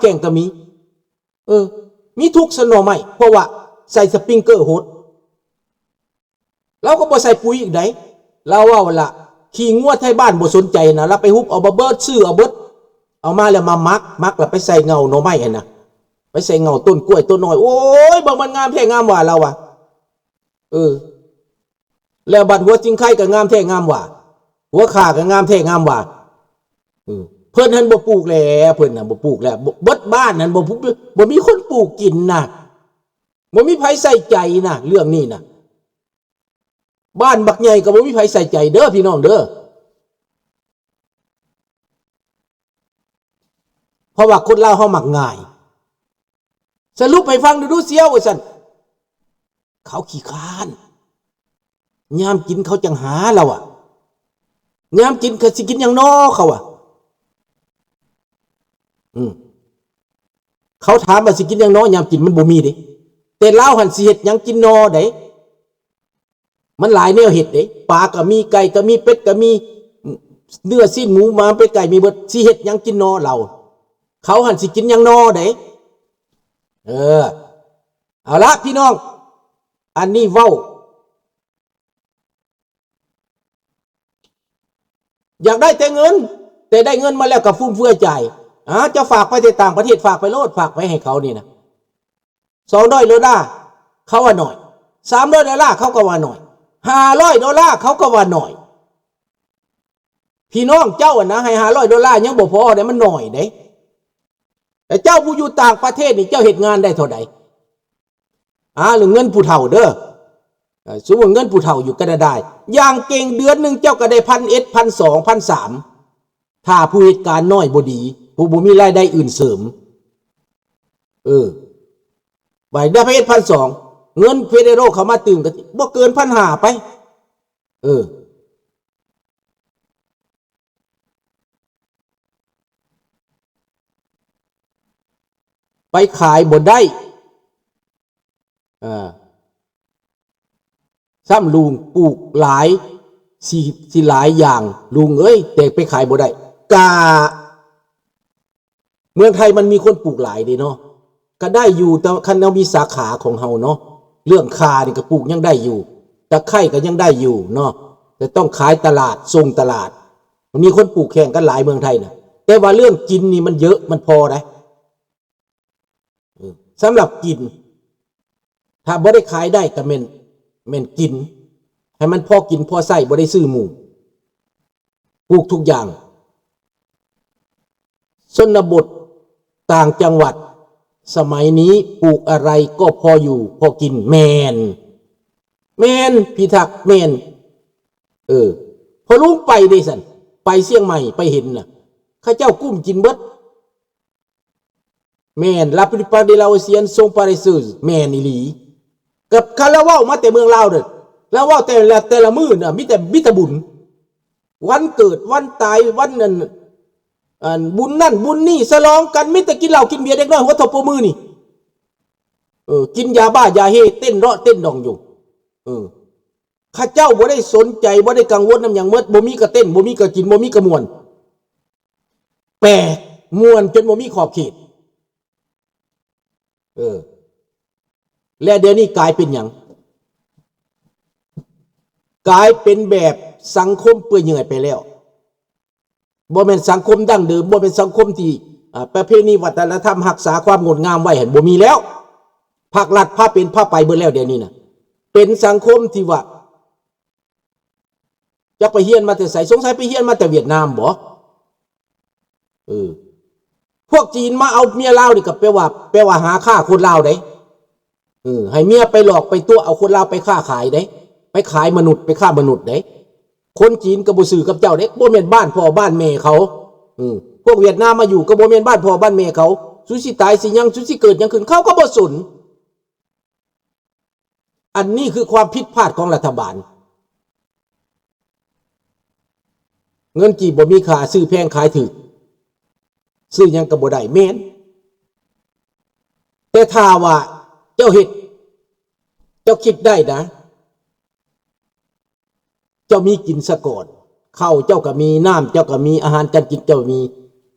ແຂ້ງກໍມີ. ເອີ ມີທຸກຊັ້ນໜໍ່ໄມ້ ເພາະວ່າໃສ່ສະປຣິງເກີໂຫດ. ລາວກໍບໍ່ໃສ່ປຸ໋ຍອີກໃດ໋ ລາວເວົ້າລະ ຂີ້ງົວໄທບ້ານບໍ່ສົນໃຈນະ ລາວໄປຮຸບເອົາມາເບິດ ຊື້ເອົາເບິດ ເອົາມາແລ້ວມາໝັກ ໝັກແລ້ວໄປໃສ່ເຫງົ້າໜໍ່ໄມ້ຫັ້ນນະ ໄປໃສ່ເຫງົ້າຕົ້ນກ້ວຍຕົ້ນອ້ອຍ. ໂອ້ຍ ເບິ່ງມັນງາມແທ້ງາມວ່າ ລາວວ່າ ເອີ ແລ້ວບັດຫົວຊິງໄຄກໍງາມແທ້ງາມວ່າ ຫົວຂ່າກໍງາມແທ້ງາມວ່າ. ເອີ ເພິ່ນຫັ້ນບໍ່ປູກແລ້ວ ເພິ່ນນະບໍ່ປູກແລ້ວ ເບິດບ້ານຫັ້ນບໍ່ ບໍ່ມີຄົນປູກກິນນະ ບໍ່ມີໃຜໃສ່ໃຈນະ ເລື່ອງນີ້ນະ. ບ້ານບັກໃຫຍ່ກໍບໍ່ມີໃຜໃສ່ໃຈເດີພີ່ນ້ອງເດີ ເພາະວ່າຄົນລາວເຮົາມັກງ່າຍ. ສະຫຼຸບໃຫ້ຟັງດູດູຊຽວ ວ່າຊັ້ນ ເຂົາຂີ້ຄ້ານ ຍາມກິນເຂົາຈັ່ງຫາ ລາວວ່າ ຍາມກິນເຂົາຊິກິນຫຍັງນໍ ເຂົາວ່າ. ອືມ ເຂົາຖາມວ່າຊິກິນຫຍັງນໍ ຍາມກິນມັນບໍ່ມີເດ້ ແຕ່ລາວຫັ້ນຊິເຮັດຫຍັງກິນນໍໃດ໋. ມັນຫຼາຍແນວເຮັດເດ້ ປາກໍມີ ໄກ່ກໍມີ ເປັດກໍມີ ເນື້ອຊີ້ນໝູ ໝາ ເປັດ ໄກ່ມີເບິດ ຊິເຮັດຫຍັງກິນນໍ ລາວ ເຂົາຫັ້ນຊິກິນຫຍັງນໍໃດ໋. ເອີ ເອົາລະພີ່ນ້ອງ ອັນນີ້ເວົ້າ ຢາກໄດ້ແຕ່ເງິນ ແຕ່ໄດ້ເງິນມາແລ້ວກໍຟຸມເຟືອຍຈ່າຍ. ອາ ເຈົ້າຝາກໄປແຕ່ຕ່າງປະເທດ ຝາກໄປໂລດ ຝາກໄປໃຫ້ເຂົານີ້ນະ ສອງຮ້ອຍໂດລາ ເຂົາວ່າໜ້ອຍ ສາມຮ້ອຍໂດລາ ເຂົາກໍວ່າໜ້ອຍ ຫ້າຮ້ອຍໂດລາ ເຂົາກໍວ່າໜ້ອຍ. ພີ່ນ້ອງເຈົ້າຫັ້ນນະ ໃຫ້ຫ້າຮ້ອຍໂດລາຍັງບໍ່ພໍເດ້ ມັນໜ້ອຍເດ້. ແຕ່ເຈົ້າຜູ້ຢູ່ຕ່າງປະເທດນີ້ ເຈົ້າເຮັດງານໄດ້ເທົ່າໃດ? ອາ ເລື່ອງເງິນຜູ້ເຖົ້າເດີ ເອີ ສົມມຸດເງິນຜູ້ເຖົ້າຢູ່ການາດາ ຢ່າງເກັ່ງເດືອນໜຶ່ງເຈົ້າກໍໄດ້ພັນເອັດ ພັນສອງ ພັນສາມ ຖ້າຜູ້ເຮັດການນ້ອຍບໍ່ດີ ຜູ້ບໍ່ມີລາຍໄດ້ອື່ນເສີມ. ເອີ ໄປໄດ້ພັນເອັດ ພັນສອງ ເງິນເຟເດໂຣເຂົ້າມາຕື່ມກໍບໍ່ເກີນພັນຫ້າໄປ. ເອີ ໄປຂາຍບໍ່ໄດ້ ເອີ ຊ້ຳລຸງ ປູກຫຼາຍ ຊິ ຊິຫຼາຍຢ່າງລຸງເອີຍ ແຕ່ໄປຂາຍບໍ່ໄດ້. ກະເມືອງໄທມັນມີຄົນປູກຫຼາຍເດ້ເນາະ ກະໄດ້ຢູ່ ແຕ່ວ່າຄັນເຮົາມີສາຂາຂອງເຮົາເນາະ ເລື່ອງຂ່ານີ້ກະປູກຍັງໄດ້ຢູ່ ຕະໄຄກະຍັງໄດ້ຢູ່ເນາະ ແຕ່ຕ້ອງຂາຍຕະຫຼາດ ສົ່ງຕະຫຼາດ ມັນມີຄົນປູກແຂ່ງກັນຫຼາຍເມືອງໄທນະ ແຕ່ວ່າເລື່ອງກິນນີ້ມັນເຍາະ ມັນພໍໄດ໋. ເອີ ສຳລັບກິນ ຖ້າບໍ່ໄດ້ຂາຍໄດ້ກໍແມ່ນ ແມ່ນກິນ ໃຫ້ມັນພໍກິນພໍໃຊ້ ບໍ່ໄດ້ຊື້ໝູ່ ປູກທຸກຢ່າງ. ຊົນນະບົດ ຕ່າງຈັງຫວັດ ສະໄໝນີ້ປູກອະໄລກໍພໍຢູ່ພໍກິນ. ແມ່ນ ແມ່ນ ພີ່ທັກ ແມ່ນ. ເອີ ພໍ່ລຸງໄປເດ້ຊັ້ນ ໄປຊຽງໃໝ່ ໄປເຫັນນະ ເຂົາເຈົ້າກຸ້ມກິນເບິດ. ແມ່ນ La plupart de la Océan sont paresseux ແມ່ນອີ່ຫຼີ. ກັບຄັນລາວເວົ້າມາແຕ່ເມືອງລາວເດີ ລາວເວົ້າແຕ່ລະ ແຕ່ລະມື້ນະ ມີແຕ່ ມີແຕ່ບຸນ ວັນເກີດ ວັນຕາຍ ວັນນັ້ນ ອັນ ບຸນນັ້ນບຸນນີ້ ສະຫຼອງກັນ ມີແຕ່ກິນເຫຼົ້າກິນເບຍ ເດັກນ້ອຍຫົວເທົ່າປົວມືນີ້ ເອີ ກິນຢາບ້າຢາເຮ ເຕັ້ນເລາະເຕັ້ນດອງຢູ່ ເອີ. ເຂົາເຈົ້າບໍ່ໄດ້ສົນໃຈ ບໍ່ໄດ້ກັງວົນນຳຫຍັງໝົດ ບໍ່ມີກະເຕັ້ນ ບໍ່ມີກະກິນ ບໍ່ມີກະມ່ວນ. ແປກ ມ່ວນຈົນບໍ່ມີຂອບເຂດ. ເອີ ແລະ ດຽວນີ້ກາຍເປັນຫຍັງ? ກາຍເປັນແບບສັງຄົມເປື່ອຍເຫຍື່ອຍໄປແລ້ວ. ບໍ່ແມ່ນສັງຄົມດັ້ງເດີມ ບໍ່ແມ່ນສັງຄົມທີ່ ອາ ປະເພນີວັດທະນະທຳ ຮັກສາຄວາມງົດງາມໄວ້ຫັ້ນ ບໍ່ມີແລ້ວ. ພາກລັດພາເປັນພາໄປເບິດແລ້ວ ດຽວນີ້ນະ ເປັນສັງຄົມທີ່ວ່າ ຈັກໄປຮຽນມາແຕ່ໃສ? ສົງໄສໄປຮຽນມາແຕ່ຫວຽດນາມບໍ? ເອີ ພວກຈີນມາເອົາເມຍລາວນີ້ກໍແປວ່າ ແປວ່າຫາຂ້າຄົນລາວເດ້. ເອີ ໃຫ້ເມຍໄປຫຼອກໄປຕົວະເອົາຄົນລາວໄປຄ້າຂາຍເດ້ ໄປຂາຍມະນຸດ ໄປຄ້າມະນຸດເດ້. ຄົນຈີນກໍບໍ່ຊື່ກັບເຈົ້າເດ້ ບໍ່ແມ່ນບ້ານພໍ່ບ້ານແມ່ເຂົາ. ເອີ ພວກຫວຽດນາມມາຢູ່ກໍບໍ່ແມ່ນບ້ານພໍ່ບ້ານແມ່ເຂົາ. ສຸຊິຕາຍຊິຫຍັງ ສຸຊິເກີດຫຍັງຂຶ້ນ ເຂົາກໍບໍ່ສົນ. ອັນນີ້ຄືຄວາມຜິດພາດຂອງລັດຖະບານ. ເງິນກີບບໍ່ມີຄ່າ ຊື້ແພງຂາຍຖືກ ຊື້ຫຍັງກໍບໍ່ໄດ້ ແມ່ນ. ແຕ່ຖ້າວ່າເຈົ້າເຮັດ ເຈົ້າຄິດໄດ້ນະ ເຈົ້າມີກິນຊະກ່ອນ ເຂົ້າເຈົ້າກໍມີ ນ້ຳເຈົ້າກໍມີ ອາຫານການກິນເຈົ້າມີ.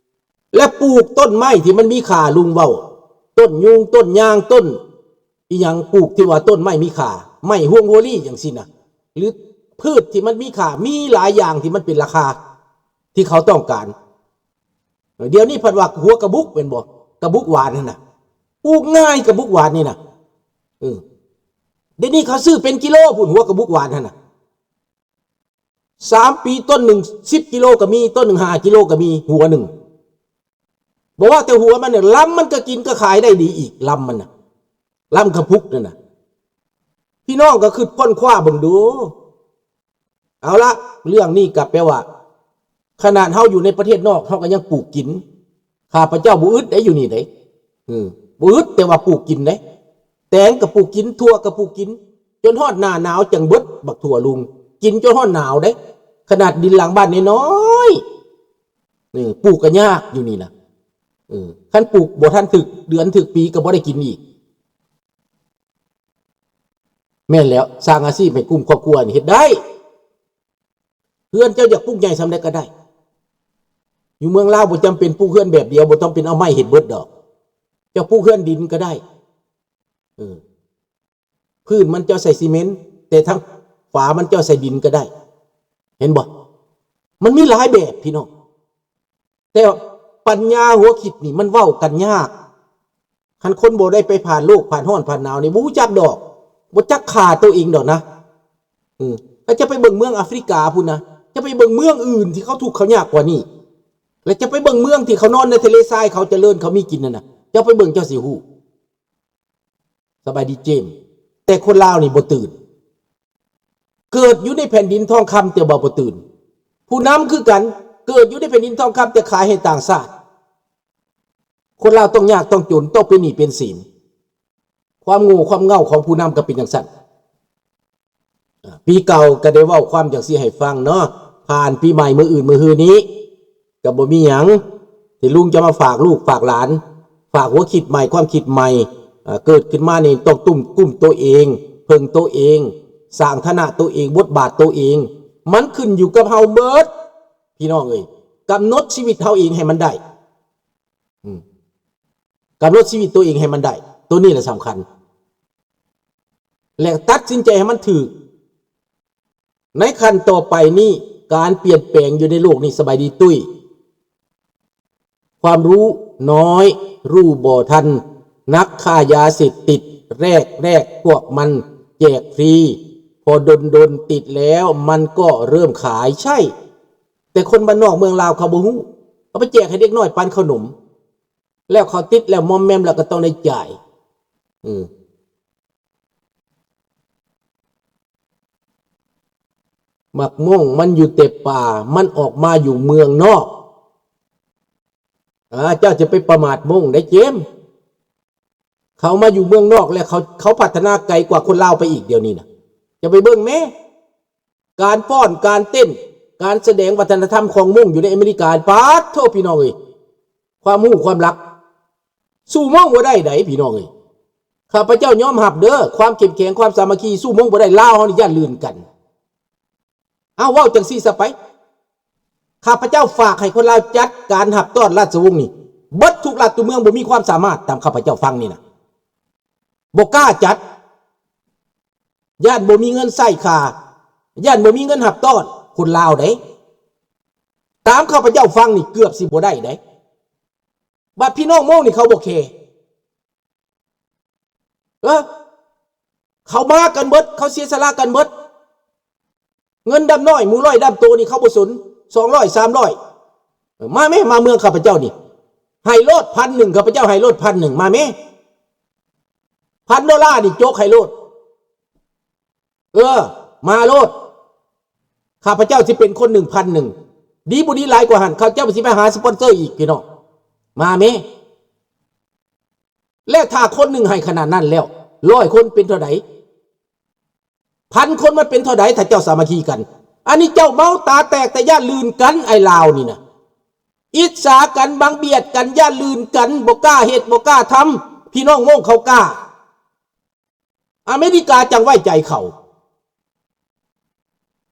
ແລະ ປູກຕົ້ນໄມ້ທີ່ມັນມີຄ່າ ລຸງເວົ້າ ຕົ້ນຍູງ ຕົ້ນຍາງ ຕົ້ນອີ່ຫຍັງ ປູກທີ່ວ່າຕົ້ນໄມ້ມີຄ່າ ໄມ້ຮວງຫົວລີຈັ່ງຊີ້ນະ ຫຼື ພືດທີ່ມັນມີຄ່າ ມີຫຼາຍຢ່າງທີ່ມັນເປັນລາຄາ ທີ່ເຂົາຕ້ອງການ. ດຽວນີ້ພັດວ່າຫົວກະບຸກແມ່ນບໍ່? ກະບຸກຫວານຫັ້ນນະ ປູກງ່າຍ ກະບຸກຫວານນີ້ນະ. ເອີ ດຽວນີ້ເຂົາຊື້ເປັນກິໂລພຸ້ນ ຫົວກະບຸກຫວານຫັ້ນນະ. ສາມປີ ຕົ້ນໜຶ່ງສິບກິໂລກໍມີ ຕົ້ນໜຶ່ງຫ້າກິໂລກໍມີ ຫົວໜຶ່ງ. ບໍ່ວ່າແຕ່ຫົວມັນເນາະ ລຳມັນກໍກິນກໍຂາຍໄດ້ດີອີກ ລຳມັນນະ ລຳກະປຸກນັ້ນນະ. ພີ່ນ້ອງກໍຄິດຄົ້ນຄວ້າເບິ່ງດູ. ເອົາລະ ເລື່ອງນີ້ກໍແປວ່າ ຂະໜາດເຮົາຢູ່ໃນປະເທດນອກ ເຮົາກໍຍັງປູກກິນ. ຂ້າພະເຈົ້າບໍ່ອຶດໄດ໋ຢູ່ນີ້ໄດ໋ ເອີ ບໍ່ອຶດ ແຕ່ວ່າປູກກິນໄດ໋. ແຕງກໍປູກກິນ ຖົ່ວກໍປູກກິນ ຈົນຮອດໜ້າໜາວຈັ່ງເບິດ ບັກຖົ່ວລຸງ ກິນຈົນຮອດໜາວເດ້. ຂະໜາດດິນຫຼັງບ້ານນ້ອຍໆ ເອີ ປູກກໍຍາກຢູ່ນີ້ນະ. ເອີ ຄັນປູກບໍ່ທັນຖືກເດືອນຖືກປີກໍບໍ່ໄດ້ກິນອີກ. ແມ່ນແລ້ວ ສ້າງອາຊີບໃຫ້ກຸ້ມຄອບຄົວນີ້ເຮັດໄດ້. ເຮືອນເຈົ້າຢາກປຸກໃຫຍ່ສ່ຳໃດກໍໄດ້. ຢູ່ເມືອງລາວບໍ່ຈຳເປັນປຸກເຮືອນແບບດຽວ ບໍ່ຈຳເປັນເອົາໄມ້ເຮັດເບິດດອກ. ເຈົ້າປຸກເຮືອນດິນກໍໄດ້ ເອີ ພື້ນມັນເຈົ້າໃສ່ຊີເມັນ ແຕ່ທາງຝາມັນເຈົ້າໃສ່ດິນກໍໄດ້. ເຫັນບໍ່? ມັນມີຫຼາຍແບບພີ່ນ້ອງ. ແຕ່ປັນຍາຫົວຄິດນີ້ມັນເວົ້າກັນຍາກ. ຄັນຄົນບໍ່ໄດ້ໄປຜ່ານໂລກ ຜ່ານຮ້ອນ ຜ່ານໜາວນີ້ ບໍ່ຮູ້ຈັກດອກ. ບໍ່ຈັກຄ່າໂຕເອງດອກນະ. ເອີ ແລ້ວຈະໄປເບິ່ງເມືອງອາຟຣິກາພຸ້ນນະ, ຈະໄປເບິ່ງເມືອງອື່ນທີ່ເຂົາທຸກເຂົາຍາກກວ່ານີ້, ແລ້ວຈະໄປເບິ່ງເມືອງທີ່ເຂົານອນໃນທະເລຊາຍ ເຂົາຈະເລີນ ເຂົາມີກິນນັ້ນນະ, ເຈົ້າໄປເບິ່ງເຈົ້າຊິຮູ້. ສະບາຍດີເຈມ. ແຕ່ຄົນລາວນີ້ບໍ່ຕື່ນ. ເກີດຢູ່ໃນແຜ່ນດິນທອງຄຳແຕ່ວ່າບໍ່ຕື່ນ. ຜູ້ນຳຄືກັນ, ເກີດຢູ່ໃນແຜ່ນດິນທອງຄຳແຕ່ຂາຍໃຫ້ຕ່າງຊາດ. ຄົນລາວຕ້ອງຍາກຕ້ອງຈົນ, ຕ້ອງເປັນໜີ້ເປັນສິນ. ຄວາມໂງ່ຄວາມເຫງົ້າຂອງຜູ້ນຳກໍເປັນຈັ່ງຊັ້ນ. ອາ ປີເກົ່າກໍໄດ້ເວົ້າຄວາມຈັ່ງຊີ້ໃຫ້ຟັງເນາະ. ຜ່ານປີໃໝ່ມື້ອື່ນມື້ຮືນີ້ ກໍບໍ່ມີຫຍັງ ທີ່ລຸງຈະມາຝາກລູກຝາກຫຼານ, ຝາກຫົວຄິດໃໝ່ ຄວາມຄິດໃໝ່ ອາ ເກີດຂຶ້ນມານີ້ຕ້ອງຕຸ້ມ ກຸ້ມໂຕເອງ, ເພິ່ງໂຕເອງ, ສ້າງຖານະໂຕເອງ, ບົດບາດໂຕເອງ. ມັນຂຶ້ນຢູ່ກັບເຮົາເບິດ ພີ່ນ້ອງເອີຍ. ກຳນົດຊີວິດເຮົາເອງໃຫ້ມັນໄດ້. ອືມ ກຳນົດຊີວິດໂຕເອງໃຫ້ມັນໄດ້, ໂຕນີ້ແຫຼະສຳຄັນ ແລະ ຕັດສິນໃຈໃຫ້ມັນຖືກ. ໃນຂັ້ນຕໍ່ໄປນີ້ ການປ່ຽນແປງຢູ່ໃນໂລກນີ້, ສະບາຍດີຕຸ້ຍ, ຄວາມຮູ້ນ້ອຍ, ຮູ້ບໍ່ທັນ, ນັກຄ້າຢາເສບຕິດ, ແລກໆ ພວກມັນແຈກຟຣີ, ພໍດົນໆ ຕິດແລ້ວ ມັນກໍເລີ່ມຂາຍ. ໃຊ່, ແຕ່ຄົນບ້ານນອກເມືອງລາວເຂົາບໍ່ຮູ້, ເຂົາໄປແຈກໃຫ້ເດັກນ້ອຍປັນເຂົ້າໜົມ. ແລ້ວເຂົາຕິດແລ້ວ ມອມແມມແລ້ວກໍຕ້ອງໄດ້ຈ່າຍ. ເອີ ໝາກມ່ວງມັນຢູ່ແຕ່ປ່າ, ມັນອອກມາຢູ່ເມືອງນອກ. ອາ ເຈົ້າຈະໄປປະໝາດມົ້ງໄດ້ເຈມ. ເຂົາມາຢູ່ເມືອງນອກແລ້ວ ເຂົາ ເຂົາພັດທະນາໄກກວ່າຄົນລາວໄປອີກດຽວນີ້ນະ. ຈະໄປເບິ່ງແມ້ ການຟ້ອນ ການເຕັ້ນ ການສະແດງວັດທະນະທຳຂອງມົ້ງຢູ່ໃນອາເມລິກາ, ປາດໂທ ພີ່ນ້ອງເອີຍ, ຄວາມຮູ້ຄວາມລັບ ສູ້ມົ້ງບໍ່ໄດ້ໃດ໋ ພີ່ນ້ອງເອີຍ. ຂ້າພະເຈົ້າຍອມຮັບເດີ ຄວາມເຂັ້ມແຂງ ຄວາມສາມັກຄີ ສູ້ມົ້ງບໍ່ໄດ້. ລາວເຮົານີ້ຢ້ານລື່ນກັນ. ເອົາ ເວົ້າຈັ່ງຊີ້ຊະໄປ, ຂ້າພະເຈົ້າຝາກໃຫ້ຄົນລາວຈັດການຮັບຕ້ອນລາຊະວົງນີ້ ເບິດທຸກລັດທຸກເມືອງ. ບໍ່ມີຄວາມສາມາດ ຕາມຂ້າພະເຈົ້າຟັງນີ້ນະ, ບໍ່ກ້າຈັດ. ຢ້ານບໍ່ມີເງິນໃຊ້ຄ່າ, ຢ້ານບໍ່ມີເງິນຮັບຕ້ອນຄົນລາວເດ້. ຕາມຂ້າພະເຈົ້າຟັງນີ້ເກືອບຊິບໍ່ໄດ້ເດ້. ບັດພີ່ນ້ອງມົ້ງນີ້ເຂົາບໍ່ແຄ. ເອີ ເຂົາມາກັນເບິດ, ເຂົາເສຍສະຫຼະກັນເບິດ. ເງິນດຳນ້ອຍ ໝູຮ້ອຍດຳໂຕນີ້ເຂົາບໍ່ສົນ, ສອງຮ້ອຍ ສາມຮ້ອຍ. ເອີ ມາແມ້ ມາເມືອງຂ້າພະເຈົ້ານີ້ ໃຫ້ໂລດພັນໜຶ່ງ, ຂ້າພະເຈົ້າໃຫ້ໂລດພັນໜຶ່ງ, ມາແມ້. ພັນໂດລານີ້ຈົກໃຫ້ໂລດ. ເອີ ມາໂລດ, ຂ້າພະເຈົ້າຊິເປັນຄົນໜຶ່ງພັນໜຶ່ງ. ດີບໍ່ດີຫຼາຍກວ່າຫັ້ນ, ຂ້າພະເຈົ້າຊິໄປຫາສະປອນເຊີອີກ ພີ່ນ້ອງ. ມາແມ້. ແລ້ວຖ້າຄົນໜຶ່ງໃຫ້ຂະໜາດນັ້ນແລ້ວ ຮ້ອຍຄົນເປັນເທົ່າໃດ? ພັນຄົນມັນເປັນເທົ່າໃດ ຖ້າເຈົ້າສາມັກຄີກັນ? ອັນນີ້ເຈົ້າເມົາຕາແຕກ ແຕ່ຢ້ານລື່ນກັນ. ໄອ້ລາວນີ້ນະ ອິດສາກັນ, ບັງບຽດກັນ, ຢ້ານລື່ນກັນ, ບໍ່ກ້າເຮັດ ບໍ່ກ້າທຳ. ພີ່ນ້ອງມົ້ງເຂົາກ້າ. ອາເມລິກາຈັ່ງໄວ້ໃຈເຂົາ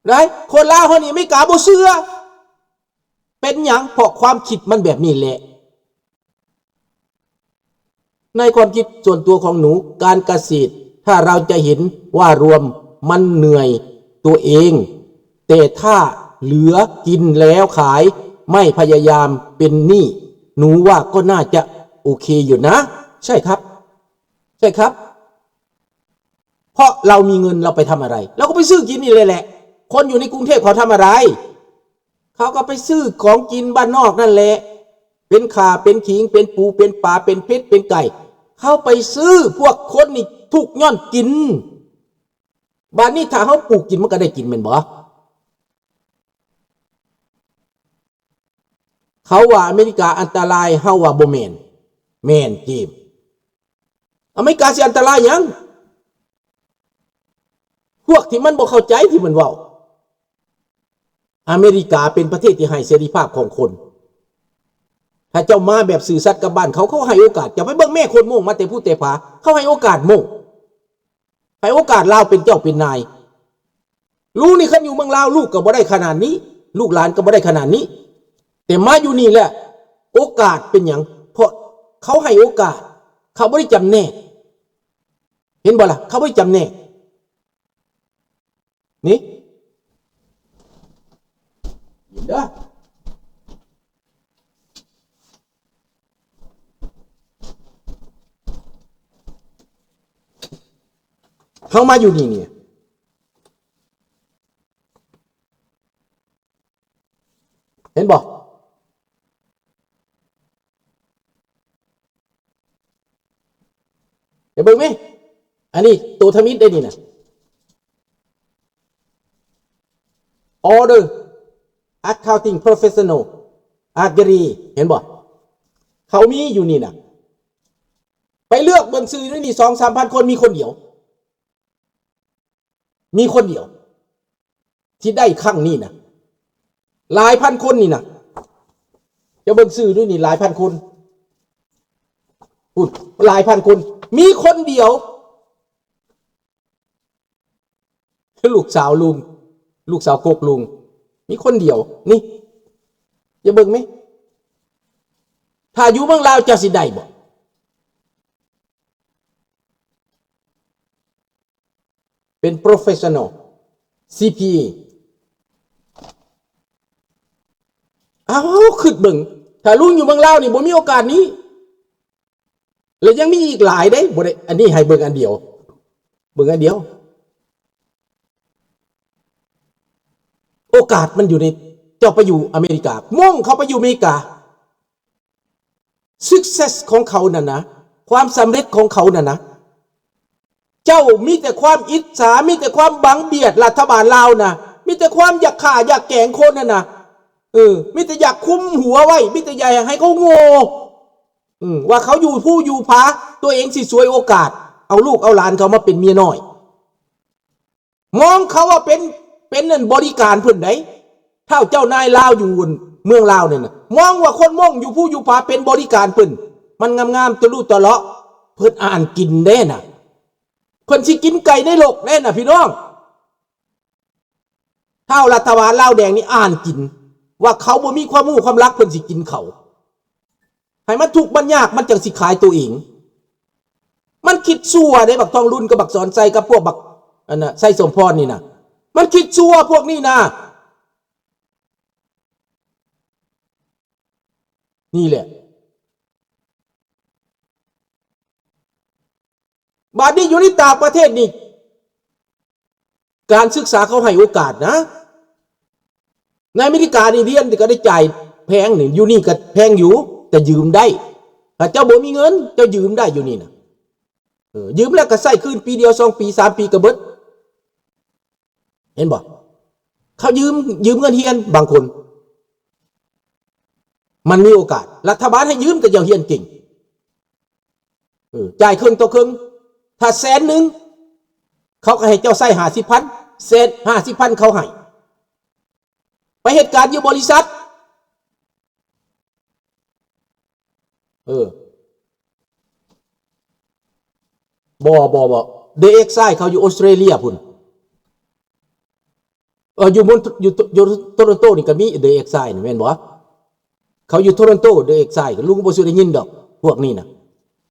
ໄດ໋. ຄົນລາວເຮົານີ້ ອາເມລິກາບໍ່ເຊື່ອ. ເປັນຫຍັງ? ເພາະຄວາມຄິດມັນແບບນີ້ແຫຼະ. ในความคิดส่วนตัวของหนู การเกษตร ถ้าเราจะเห็นว่ารวมมันเหนื่อยตัวเอง แต่ถ้าเหลือกินแล้วขาย ไม่พยายามเป็นหนี้ หนูว่าก็น่าจะโอเคอยู่นะ ใช่ครับ ใช่ครับ เพราะเรามีเงินเราไปทำอะไร เราก็ไปซื้อกินนี่เลยแหละ คนอยู่ในกรุงเทพเขาทำอะไร เขาก็ไปซื้อของกินบ้านนอกนั่นแหละ เป็นข่า เป็นขิง เป็นปู เป็นปลา เป็นเป็ด เป็นไก่ เขาไปซื้อ พวกคนนี่ทุกข์ย้อนกิน บาดนี้ถ้าเฮาปลูกกินมันก็ได้กินแม่นบ่ เขาว่าอเมริกาอันตราย เฮาว่าบ่แม่น แม่นเกม อเมริกาสิอันตรายหยัง พวกที่มันบ่เข้าใจที่มันเว้า อเมริกาเป็นประเทศที่ให้เสรีภาพของคน ถ้าเจ้ามาแบบซื่อสัตย์กับบ้านเขา เขาให้โอกาส เจ้าไปเบิ่งแม่โคตรโม่งมาแต่ผู้แต่ผา เขาให้โอกาสโม่ง ให้โอกาสลาวเป็นเจ้าเป็นนาย ลูกนี่คันอยู่เมืองลาว ลูกก็บ่ได้ขนาดนี้ ลูกหลานก็บ่ได้ขนาดนี้ แต่มาอยู่นี่แหละ โอกาสเป็นหยัง เพราะเขาให้โอกาส เขาบ่ได้จำแนก เห็นบ่ล่ะ เขาบ่ได้จำแนก นี่ เด้อ เฮามาอยู่นี่เนี่ย เห็นบ่ จะเบิ่งไหม อันนี้ตัวทำอิฐได้นี่นะ Order Accounting Professional Agree เห็นบ่ เขามีอยู่นี่นะ ไปเลือกเบิ่งซื่ออยู่นี่ สองสามพันคน มีคนเดียว มีคนเดียว ที่ได้ครั้งนี้นะ หลายพันคนนี่นะ จะเบิ่งซื่อด้วยนี่ หลายพันคน พูดหลายพันคน มีคนเดียว ลูกสาวลุง ลูกสาวกกลุง มีคนเดียว นี่ จะเบิ่งไหม ถ้าอยู่เมืองลาวเจ้าสิได้บ่ เป็น professional CPA อ้าว คิดเบิ่ง ถ้าลุงอยู่เมืองลาวนี่บ่มีโอกาสนี้ และยังมีอีกหลายเด้ บ่ได้ อันนี้ให้เบิ่งอันเดียว เบิ่งอันเดียว โอกาสมันอยู่ใน เจ้าไปอยู่อเมริกา ม่งเขาไปอยู่อเมริกา success ของเขานั่นนะ ความสำเร็จของเขานั่นนะ เจ้ามีแต่ความอิจฉา มีแต่ความบังเบียดรัฐบาลลาวนะ มีแต่ความอยากฆ่าอยากแกล้งคนนั่นนะ เออ มีแต่อยากคุมหัวไว้ มีแต่อยากให้เขาโง่ อืม ว่าเขาอยู่ภูอยู่ผา ตัวเองสิฉวยโอกาส เอาลูกเอาหลานเขามาเป็นเมียน้อย มองเขาว่าเป็น เป็นนั่นบริการเพิ่นได๋ ท้าวเจ้านายลาวอยู่เมืองลาวนี่นะ มองว่าคนม่งอยู่ภูอยู่ผาเป็นบริการเพิ่น มันงามๆ ตะลุตะเลาะ เพิ่นอ่านกินเด้น่ะ เพิ่นสิกินไก่ในโลกเด้น่ะพี่น้อง ท้าวรัฐบาลลาวแดงนี่อ่านกิน ว่าเขาบ่มีความรู้ความหลัก เพิ่นสิกินเขา ให้มันทุกข์มันยาก มันจั่งสิขายตัวเอง มันคิดซั่วเด้ บักทองลุนกับบักสอนไซกับพวกบัก อันน่ะ ไซสมพรนี่นะ มันคิดซั่วพวกนี้นะ นี่แหละ บาดนี้อยู่ในต่างประเทศนี่ การศึกษาเขาให้โอกาสนะ ในอเมริกานี่เรียนนี่ก็ได้จ่ายแพงนี่ อยู่นี่ก็แพงอยู่ แต่ยืมได้ ถ้าเจ้าบ่มีเงิน เจ้ายืมได้อยู่นี่นะ เออ ยืมแล้วก็ใช้คืนปีเดียว สองปี สามปีก็เบิด เห็นบ่ เขายืม ยืมเงินเรียนบางคน มันมีโอกาส รัฐบาลให้ยืมก็เจ้าเรียนเก่ง เออ จ่ายครึ่งต่อครึ่ง ถ้าแสนหนึ่ง เขาก็ให้เจ้าใช้ห้าสิบพัน แสน ห้าสิบพัน เขาให้ ไปเฮ็ดการอยู่บริษัท เออ บ่ บ่ บ่ เดอะเอ็กไซเขาอยู่ออสเตรเลียพุ้น เออ อยู่มอน อยู่ อยู่โตรอนโตนี่ก็มีเดอะเอ็กไซนี่ แม่นบ่ เขาอยู่โตรอนโต เดอะเอ็กไซ ลุงบ่สิได้ยินดอก พวกนี้นะ